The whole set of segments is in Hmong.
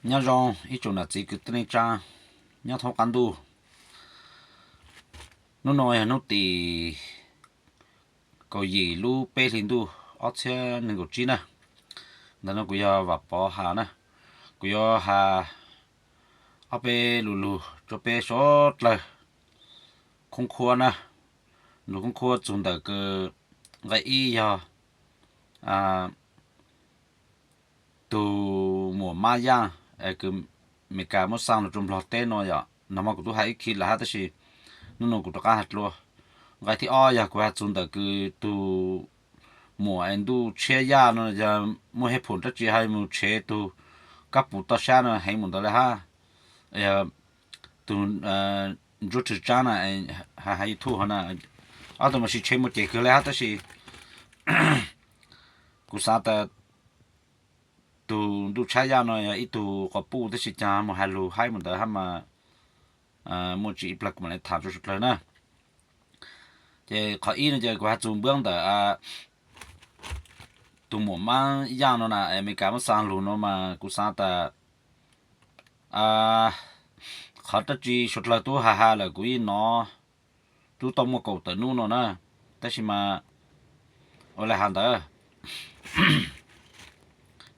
Nyob zoo ib tsoom nam txiv kwv tij neej tsa nyob thoob qab ntuj. Hnub no yog hnub tim kaum yim lub peb hlis ntuj ob txhiab nees nkaum tsib na. Ntawm no kuv yog Vam Pov has na. Kuv yuav has ob peb lus lug rua peb suav dlawg khoob khuab na. Lug khoob khuab txug ntawm kws nqe ib yog tug muam Mab Yaaj kws Amelikas muab xaa lug rua Nplog teb no yom. Nag hmo kuv tub has ib khi lawm hab tab sis hnub no kuv rov qab has dlua. Nqe thib ob yog kuv has txug ntawm kws tug muam es ntuj tshiab yaj no yog muaj hej phum dlaab tsi has mus tshev tug kab puv toj sab no heev mus ntawd le hab. Tug Ntsuab Rwg Tsaab na, has YouTube hov na, ob tug mas sib tshev muaj ceg kawg le hab tab sis kuv xaav tas tug ntuj tshiab yaj no yog ib tug quas puj tab sis caag mus has lug haib mus ntawd hab mas muaj tsi ib plag kuv mam le tham rua suav dlawg na. Ces qhov ib no ces kuv has txug npuab ntawm tug muam Mab Yaaj no na, Amelikas muab xaa lug no mas kuv xaav tas qhov dlaab tsi suav dlawg tub has has lawm kuv yeej nov tub tau muaj kaum tawm nub no na, tab sis mas ua le has ntawd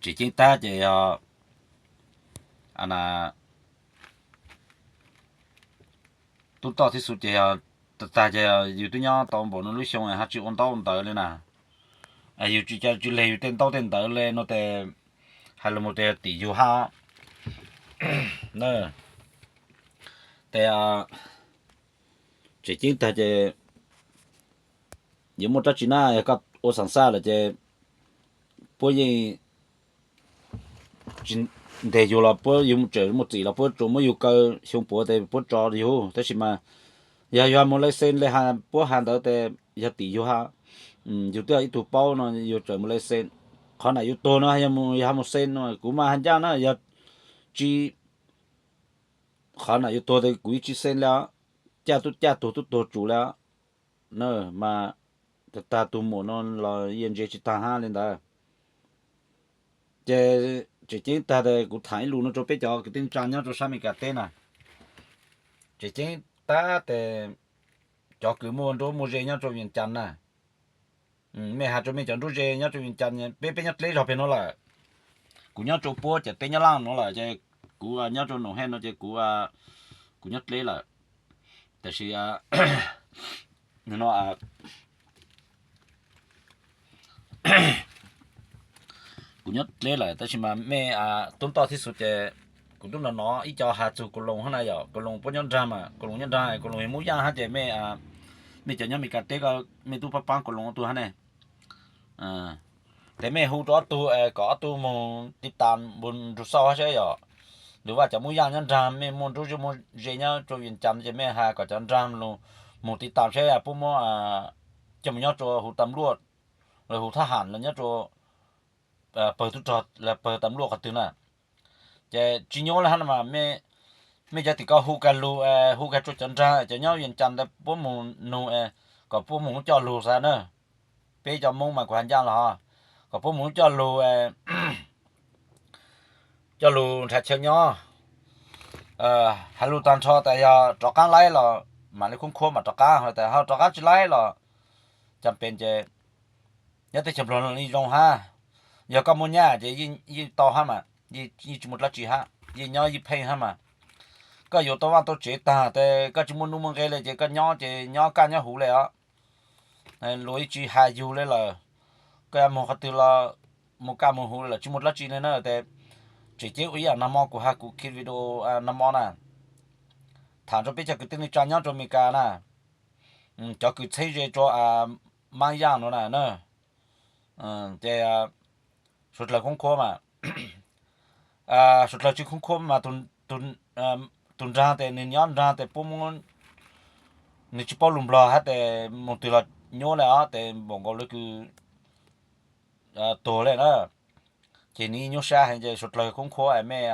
tseem ceeb tag ces yog tub toj thib xu ces yog tag tag ces yog yug twb nyob tau npaum no lub xyoo hab tsi ua ntaub ntawv le na. Yug tsi ca tsi le yug tej ntaub tej ntawv le no tes has lug mus tes tim yug hab. Tes tseem ceeb tag ces yuav muaj dlaab tsi na, yog koj ua xaam xaj lawm ces puab yeej tsi nteg yug los puab yug tseem muaj txim los puab tsuas muab yug kaw xyoo puav tes puab tso yug, tab sis mas yog yug has mus le xee le puab has ntawd tes yog tim yug hab. Yug twb yog ib tug paub no yug tseem mus le xee. Qhov nam yug tuag no yog has mus xee no kuv mas has ncaj na, yog tsi qhov nam yug tuag tes kuv yeej tsi xee le, caj tub caj tuag tub tuag tsum le na. Mas tag tag tug muam no los yeej ntse tsi taag hab le ntawd. Ces tseem ceeb tag tes kuv tham ib lus no rua peb cov kwv tij neej tsa nyob rua sab Amelikas teb na. Tseem ceeb tag tes cov kws muaj nruab muaj ze nyob rua Vias Cas na, mej has rua mej cov nruab ze nyob rua Vias Cas, peb peb nyob dleb zog peg nuav lawm. Kuv nyob rua puab cov teb Nyab Laj nuav lawm ces kuv nyob rua Noo Hej no ces kuv kuv nyob dleb lawm. Tab sis no kuv nyob dleb lawm tab sis mas mej tub toj thib xu ces kuv tub nov nov ib co has txug Kaus Loos hab na yom. Kaus Loos puab nyob nraag mas Kaus Loos nyob nraag, Kaus Loos yog Moob Yaaj hab ces mej, mej cov nyob Amelikas teb ko mej tub paab paab Kaus Loos ua tug hab ne. Tes mej hu rua ob tug kom ob tug moog tiv tas npus nrug xauj hab saib yom. Lwm vaj cov Moob Yaaj nyob nraag mej muaj nruab muaj ze nyob rua Vias Cas ces mej has kom cov nraag moog tiv tas saib puab muab coj moog nyob rua hu tas luaj, los hu thab ham los nyob rua pawg tub rog los pawg tas luaj qhov twg na. Ces tsi nyuaj le hab mas mej cov tim ko hu kag lug, hu kag rua cov nraag cov nyob Vias Cas ntawd puab moog nug kom puab moog coj lug xav na. Peb cov Moob mas kuv has ncaj los kom puab moog coj lug, coj lug nrhav chaw nyob. Has lug taag nrho tas yog rov qaab laib los mam le khoob khuab mam rov qaab, ho tas ho rov qaab tsi laib los cam pes ces nyob teb chaws Nplog zoo hab. Yog koj muaj nyaj ces yeej tau hab mas, yeej tsi muaj dlaab tsi hab, yeej nyob yeej pheej hab mas. Koj yuav tau vaaj tau tsev taag tes koj tsi muaj nuj muaj nqe le ces koj nyob ces nyob kaj nyob huv le os. Luag yeej tsi has yug le lawm, koj yuav moog qhov twg los moog kaj moog huv le lawm tsi muaj dlaab tsi le na. Tes tseem ceeb ua ib yaam nag mo kuv has kuv ki video nag mo na, tham rua peb cov kwv tij neej tsa nyob rua Amelikas na, cov kws txheeb ze rua Mab Yaaj nuav na na, ces suav dlawg khoob khuab mas, suav dlawg tsi khoob khuab mas tus nraag tes nwg nyob nraag tes puab muab, nwg tsi paub lug Nplog hab tes moog twg los nyuaj le os, tes npaum nkaus le kws tuag le na. Ces nwg nyuaj sab heev ces suav dlawg khoob khuab mej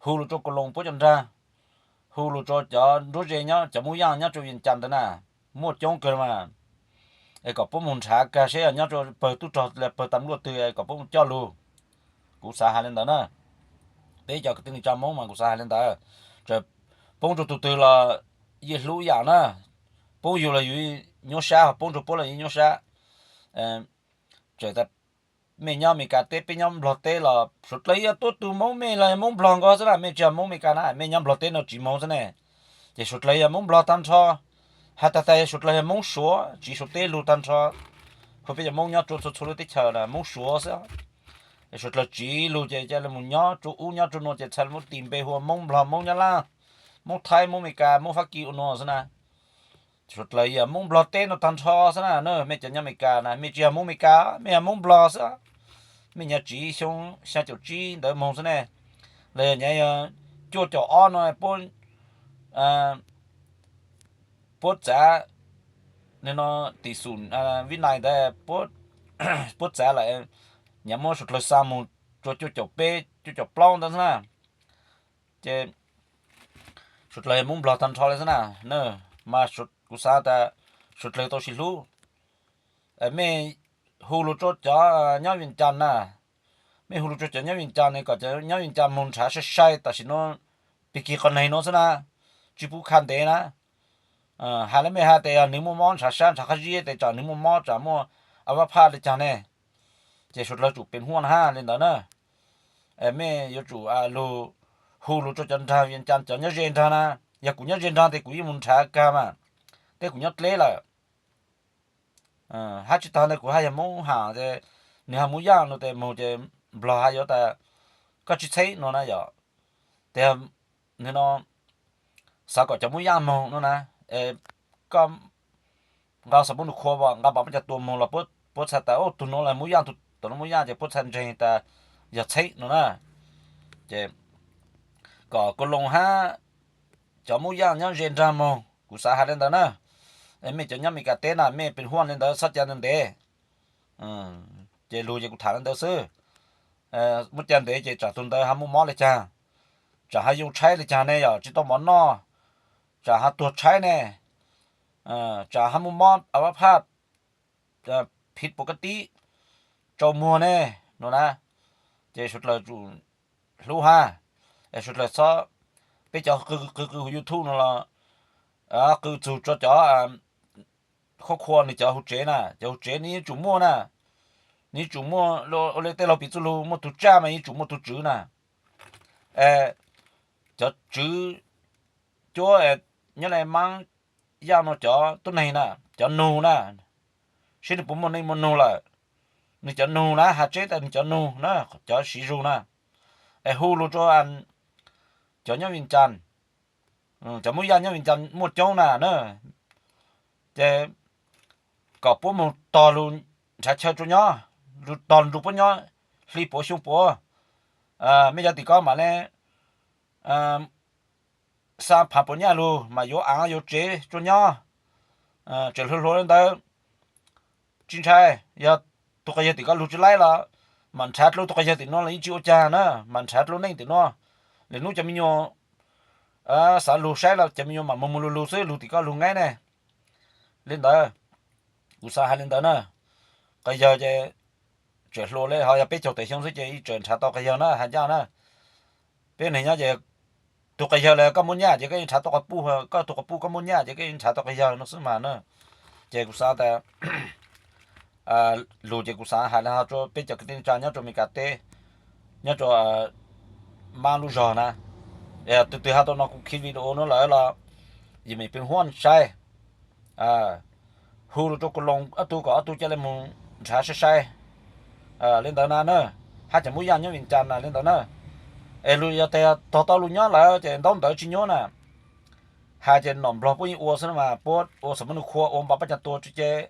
hu lug rua Kaus Loos puab cov nraag, hu lug rua cov nruab ze nyob cov Moob Yaaj nyob rua Vias Cas ntawd na, muaj coob kawg mas, es kom puab moog nrhav kag seb nyob rua pawg tub rog le pawg tas luaj twg kom puab moog coj lug. Kuv xav has le ntawd na. peb cov kwv tij neej tsa Hmoob mas kuv xav hais li ntawd, txawm poob rau tus twg los yeej hlub yam na, poob yus los yus nyuaj sab, ho poob rau puab los yeej nyuaj sab. Txawm tas mej nyob Amelikas teb, peb nyob Nplog teb los suav dlawg yog tuab tug Hmoob, mej los yog Hmoob Nplog nkaus xwb na, mej tsis yog Hmoob Amelikas na, mej nyob Nplog teb no tsis Hmoob xwb ne. Ces suav dlawg yog Hmoob Nplog tag nrho, has tas tas suav dlawg yog Hmoob Suav, tsiv suav teb lug tag nrho. Hu peb cov Hmoob nyob rua txhua txhua lub teb chaws na Hmoob Suav xwb. Suav dlawg tsiv lug ces ca le mus nyob rua ub nyob rua nuav ces txhaj le muab tis npe hu ua Hmoob Nplog, Hmoob Nyab Laj, Hmoob Thaib, Hmoob Amelikas, Hmoob Fab Kis ua nuav xwb na. Suav dlawg yog Hmoob Nplog teb no tag nrho xwb na, mej cov nyob Amelikas na, mej tsis yog Hmoob Amelikas, mej yog Hmoob Nplog xwb. Mej nyob tsiv xyoo xyaa caum tsib ntawd moog xwb ne, los yog nyob cuaj caum ob no, puab txav, no tim xum Vib Nais ntawd, puab txav lawm, nyob muab suav dlawg xa moog rua cuaj caum peb cuaj caum plaub ntawd xwb na. Ces suav dlawg yog Hmoob Nplog tag nrho le xwb na, mas kuv xav tas suav dlawg tau sis hlub. Mej hu lug rua cov nyob Vias Cas na, mej hu lug rua cov nyob Vias Cas ne kom cov nyob Vias Cas moog nrhav sai sai tam sim nuav, pig kig qhov neeg nuav xwb na, tsis pub kha ntev na. Has le mej has tes yog nwg muaj mob nrhav sab nrhav qab zib tes tsam nwg muaj mob tsam muaj a vab phaj le caag ne, ces suav dlawg tsum pes huaj na ha le ntawd na. Mej yuav tsum lug hu lug rua cov nraag Vias Cas cov nyob ze nraag na, yog kuv nyob ze nraag tes kuv yeej moog nrhav kag mas, teb kuv nyob dleb lawm. Hab tsis taag ntawd kuv haj yog Hmoob Ham, nwg has Moob Yaaj no tes moog ces Nplog has yuav tas koj tsis txheeb no na yom. Tes nwg no xav kom cov Moob Yaaj moog no na, koj nqa xav muab nws khua nqa npav paj ca tua moog los puab txhaj tas tug no los Moob Yaaj, tug tom no Moob Yaaj ces puab txhaj ntseeg tas yog txheeb no na. Ces kom Koo Loos hab cov Moob Yaaj nyob ze nraag moog, kuv xav has le ntawd na. Mej cov nyob Amelikas teb na mej pes huaj le ntawd txhob ca ntev ntev, ces lug ces kuv tham le ntawd xwb. Muab ca ntev ces tsam tug ntawd ha muaj mob le caag, tsam ha yoo tshaib le caag ne, yog tsis tau mov noj, tsam ha tuag tshaib ne, tsam ha muaj mob a vab phaj, phiv puas kab tib, tsau muag ne, no na. Ces suav dlawg tsum hlub hab, suav dlawg txhob, peb cov qw qw huv YouTube no los qw txug rua cov khuab khua nwg cov huv tsev na, cov huv tsev nwg yeej tsum muaj na, nwg yeej tsum muaj, ua le tej laug piv txuj lug muaj tug tsaj mas yeej tsum muaj tug tswv na. Cov tswv cuab nyob le Maab Yaaj no cov tuab neeg na, cov nug na, seb nwg puas muaj neej muaj nug lawm. Nwg cov nug na, has tseb tas nwg cov nug na, cov siv zug na. Es hu lug rua cov nyob Vias Cas, cov Moob Yaaj nyob Vias Cas muaj coob na na, ces kom puab moog tog lug nrhav chaw rua nyob, lug tog lug nrug puab nyob hli puav xyoo puav. Mej cov tim ko mam le xa phaav puas nyaj lug mas yuav aav yuav tsev rua nyob, tseem hluas hluas le ntawd. Tsis ntshai, yog tug quas yawg tim ko lug tsis laib los mam nrhav dlua tug quas yawg tim nuav los yeej tsis ua caag na, mam nrhav dlua neej tim nuav. Lwm nub cov me nyuam xav lug saib los cov me nyuam mam moog moog lug lug xwb, lug tim ko lug ngaib ne. Le ntawd, kuv xav has le ntawd na. Quas yawg ces tseem hluas le, ho yog peb caug tawm xyoo xwb ces yeej tseem nrhav tau quas yawg na, has ncaj na. Peb neeg nyob ces tug quas yawg los koj muaj nyaj ces koj yeej nrhav tau quas puj, koj tug quas puj koj muaj nyaj ces koj yeej nrhav tau quas yawg no xwb mas na. Ces kuv xav tas lug ces kuv xav has le ho rua peb cov kwv tij neej tsa nyob rua Amelikas teb, nyob rua Maab lub zog na, twg twg has tau no kuv khi video no lawm los yim mem pes huaj saib, hu lug rua Koo Loos ob tug kom ob tug ca le moog nrhav saib saib le ntawd na na. Hab cov Moob Yaaj nyob Vias Cas na le ntawd na. Es lug yog tas tog tau lug nyob lawm ces ntaub ntawv tsis nyuaj na. Has ces nom Nplog puab yeej ua xwb na mas, puab ua xam mab nus khua ua npa paj cag tua tsi ces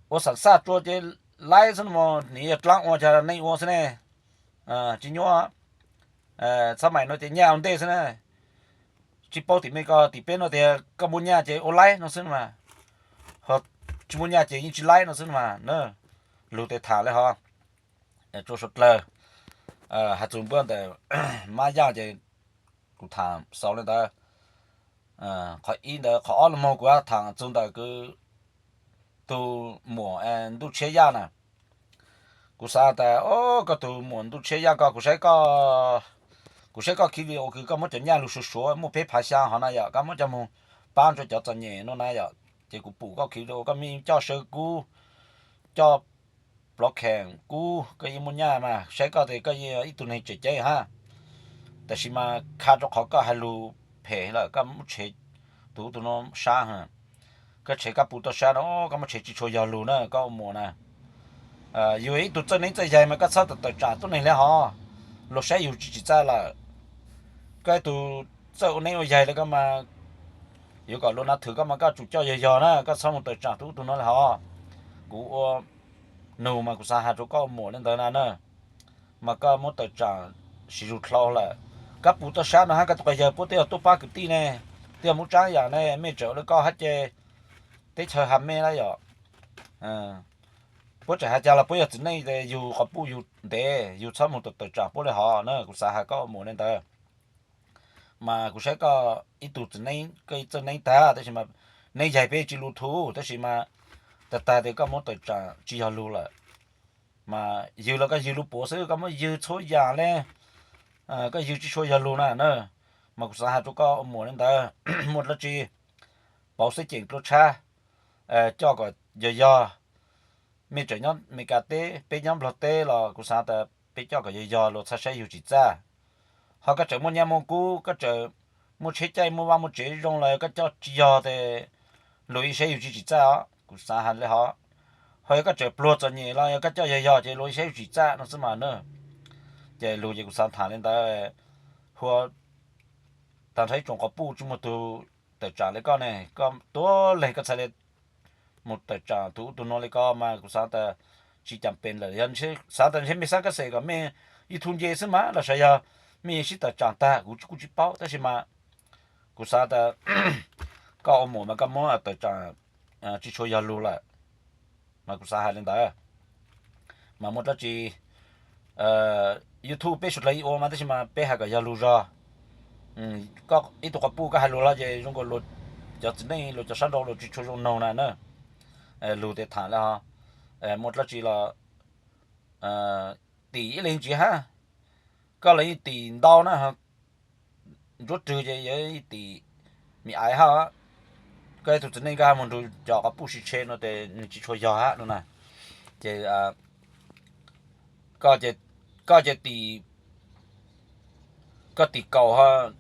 ua xam xaj rua ces laib xwb na mas, nim yog dlaab ua cas neej ua xwb ne. Tsis nyuaj, xab maim no ces nyaj ua ntej xwb na. Tsis paub tim Mes Kas tim peb no tias koj muaj nyaj ces ua laib no xwb na mas, ho tsis muaj nyaj ces yeej tsis laib no xwb na mas. Lug tes tham le hov, rua suav dlawg has txug npuab ntawm Mab Yaj ces kuv tham xaus le ntawd. Qhov ib ntawd, qhov ob los moog kuv tham txug ntawm kuv tug muam Ntuj Tshiab Yaj na. Kuv xav tas, o, koj tug muam Ntuj Tshiab Yaj ko kuv saib koj Kuv saib koj khi video kws koj muab cov nyaj lug suav suav muaj peb phav xyaa hov na yom, koj muab coj moog pab rua cov txom nyem no na yom. Ces kuv pum koj khi video koj mej coj saw kub, coj plov kheem kub, koj yeej muaj nyaj mas saib koj tes koj yeej ib tug neeg tseem ceeb hab. Tab sis mas kha rua qhov koj has lug phem lawm, koj muab tshev tug ub tug no sab, koj tshev koj pum tau sab no, koj muab tshev tsi tshua yog lug na koj ua muam na. Yug ib tug txawj neeb txawj yaig mas koj txhob tawm tawm tsaam tuab neeg le hov, luag saib yug tsi tsim txaj lawm. Koj ib tug txawj ua neeb ua yaig le koj mas, yuav kom luag nav thwm koj mas koj tsum coj yog yog na, koj txhob moog tawm tsaam tug ub tug no le hov. Kuv ua nug mas kuv xaav has rua koj ua muam le ntawd na na, mas koj muab tawm tsaam siv zug dlhau lawm. Koj pum tau sab no hab koj tug quas yawg puab twb yog tuaj pab kwv tij ne, twb yog muab tsaab yam ne, mej tseem ua le koj hab ces teb chaws has mej lawm yom. Puab tseem has caag los puab yog txiv neej tes yug quas puj yug ntev, yug txhob moog tawm tawm tsaam puab le hov na, kuv xaav has koj ua muam le ntawd. Mas kuv saib koj ib tug txiv neeb, koj txawj neeb tag tab sis mas neeb yaig peb tsi lug thu, tab sis mas tag tag tes koj muab tawm tsaam tsi yog lug lawm. Mas ywg los koj ywg lug puav xwb, koj muab ywg txhua yam le, koj ywg tsi tshua yog lug na na. Mas kuv xaav has rua koj ua muam le ntawd, muaj dlaab tsi pauv xwb ceem dlua tshab, coj kom yog yog. Mej tseem nyob Amelikas teb, peb nyob Nplog teb los kuv xaav tas peb coj kom yog yog, luag txhaj saib yug tsim txaj. Ho koj tseem muaj nyaj muaj kub, koj tseem muaj tsheb caij muaj vaj muaj tsev zoo los koj coj tsi yog tes luag yeej saib yug tsi tsim txaj os, kuv xaav has le hov. Ho yog koj tseem pluag txom nyem los yog koj coj yog yog ces luag yeej saib yug tsim txaj no xwb mas na. Ces lug ces kuv xaav tham le ntawd, hu tag nrho ib tsoom quas puj tsi muaj tug tawm tsaam le koj ne, koj tuab leeg koj txhaj le mus tawm tsaam tug ub tug no le koj mas kuv xaav tas tsi caam pees lawm. Yog xaav tas ntshe mej xaav kab xes kom mej YouTube nce xwb mas los sav yog mej sib tawm tsaam tag kuv kuj tsi paub, tab sis mas kuv xaav tas koj ua muam mas koj muab tawm tsaam tsi tshua yog lug lawm, mas kuv xaav has le ntawd. Mas muaj dlaab tsi YouTube peb suav dlawg ib ua mas tab sis mas peb has kom yog lug zog. Koj ib tug quas puj koj has lug los ces zoo nkaus luag cov txiv neej luag cov sab nraud luag tsi tshua zoo noog na na. Lug tes tham le hov, muaj dlaab tsi los tim ib leeg ntsis hab, koj los yeej tim ntau na, Ntsuab Rwg ces yog tim Mim Aiv hab, koj ib tug txiv neej koj moog nrug cov quas puj sib tshe no tes nws tsi tshua yog hab no na. Ces koj ces tim, koj tim kaum,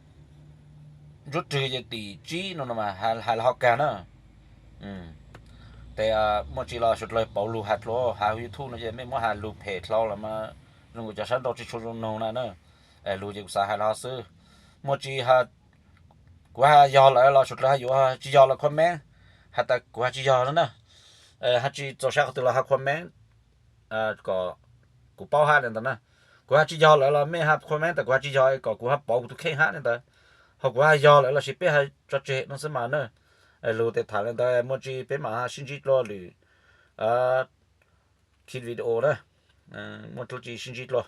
Ntsuab Rwg ces tim tsib no mas has ho kag na. Tes muaj tsi los suav dlawg pauv lug has dlua, has YouTube no ces mej muab has lug phem dlhau los mas zoo nkaus cov sab nraud tsi tshua zoo noog na na. Lug ces kuv xaav has le hov xwb. Muaj tsi kuv has yog lawm los suav dlawg has yuav, tsi yog los comment, has tas kuv has tsi yog no na. Has tsi txaus sab qhov twg los has comment kom kuv paub hab le ntawd na. Kuv has tsi yog lawm los mej has comment tas kuv has tsi yog kom kuv ho pauv kuv tug kheej hab le ntawd. Ho kuv has yog lawm los sis peb has tso tseg no xwb mas na. Lug tes tham le ntawd, muaj tsi peb mam sib ntsib dlua lwm kis video na. Muaj dlaab tsi sib ntsib dlua.